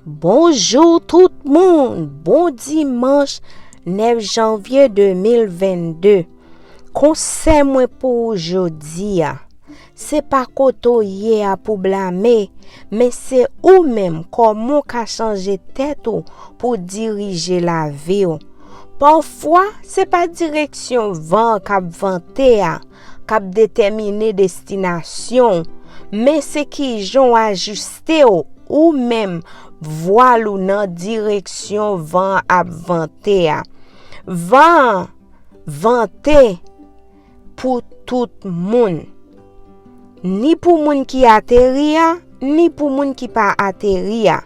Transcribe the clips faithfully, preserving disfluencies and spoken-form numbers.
Bonjou tout moun! Bon dimanch nèf janvye de mil vennde. Konsèy mwen pou ou jodi a, se pa kote w ye a pou blame, men se ou menm kòman w ka chanje tèt ou pou dirije lavi w. Pafwa, se pa direksyon van an k ap vante a k ap detèmine destinasyon w, men se kijan w ajiste w ou menm vwal ou nan direksyon van an ap vante a. Van an vante pou tout moun. Ni pou moun ki ateri a, ni pou moun ki pa ateri a.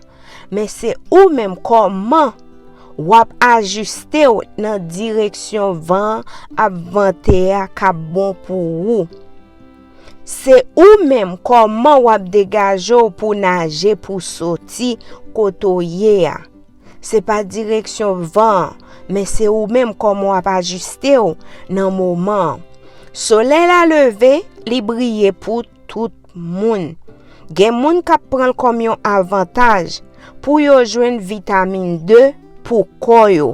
Men se ou menm kòman w ap ajiste w nan direksyon van an ap vante a k ap bon pou ou. Se ou menm kòman w ap degaje w pou naje, pou soti kote w ye a. Se pa direksyon van an, men se ou menm kòman w ap ajiste w nan moman an. Solèy la leve, li briye pou tout moun. Gen moun k ap pran l kòm yon avantaj pou yo jwenn vitamin de pou kò yo,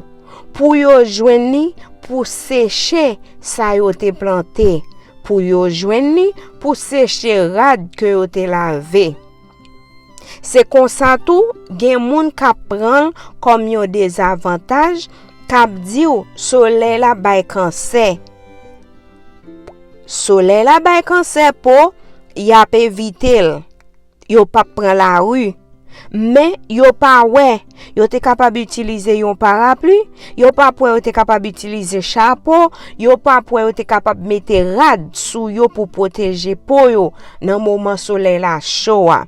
pou yo jwenn li pou seche sa yo te plante, pou yo jwenn li pou seche rad ke yo te lave. Se konsa tou, gen moun k ap pran l kòm yon dezavantaj, k ap di w solèy la bay kansè. Solèy la bay kansè po, y ap evite l. Yo p ap pran lari. Men, yo pa wè, yo te kapab itilize yon parapli, yo pa p wè yo te kapab itilize chapo, yo pa p wè yo te kapab mete rad sou yo pou pwoteje po yo nan moman solèy la cho a.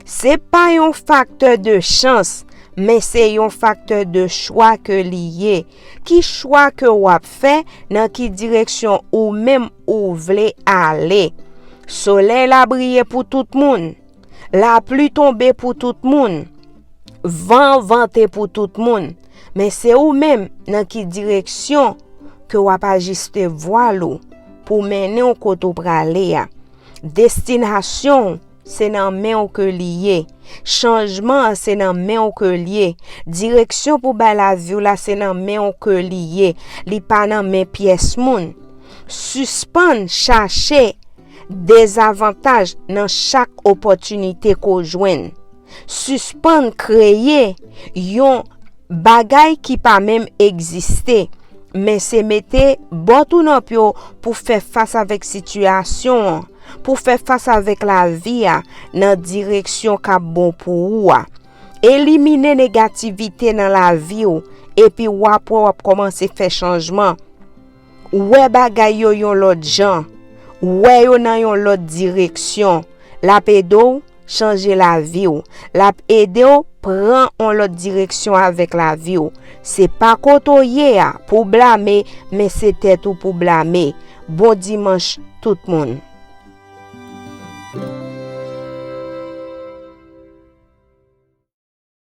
Se pa yon faktè de chans, men se yon faktè de chwa ke li ye. Ki chwa ke w ap fè, nan ki direksyon ou menm ou vle ale? Solèy la briye pou tout moun. Lapli tonbe pou tout moun. Van an vante pou tout moun. Men se ou menm nan ki direksyon ke w ap ajiste vwal ou pou mennen w kote w prale a. Destinasyon w se nan men w ke li ye. Chanjman an se nan men w ke li ye. Direksyon pou bay lavi w la se nan men w ke li ye. Li pa nan men pyès moun. Sispann chache dezavantaj nan chak opòtinite ke w jwenn. Sispann kreye yon bagay ki pa menm egziste, men se mete bòt ou nan pye w pou fè fas avèk sitiyasyon an, pou fè fas avèk lavi a nan direksyon k ap bon pou ou a. Elimine negativite nan lavi w, epi w ap wè w ap kòmanse fè chanjman. Wè bagay yo yon lòt jan. Wè yo nan yon lòt direksyon. L ap ede w chanje lavi w. L ap ede w pran yon lòt direksyon avèk lavi w. Se pa kote w ye a pou blame, men se tèt ou pou blame. Bon dimanch tout moun.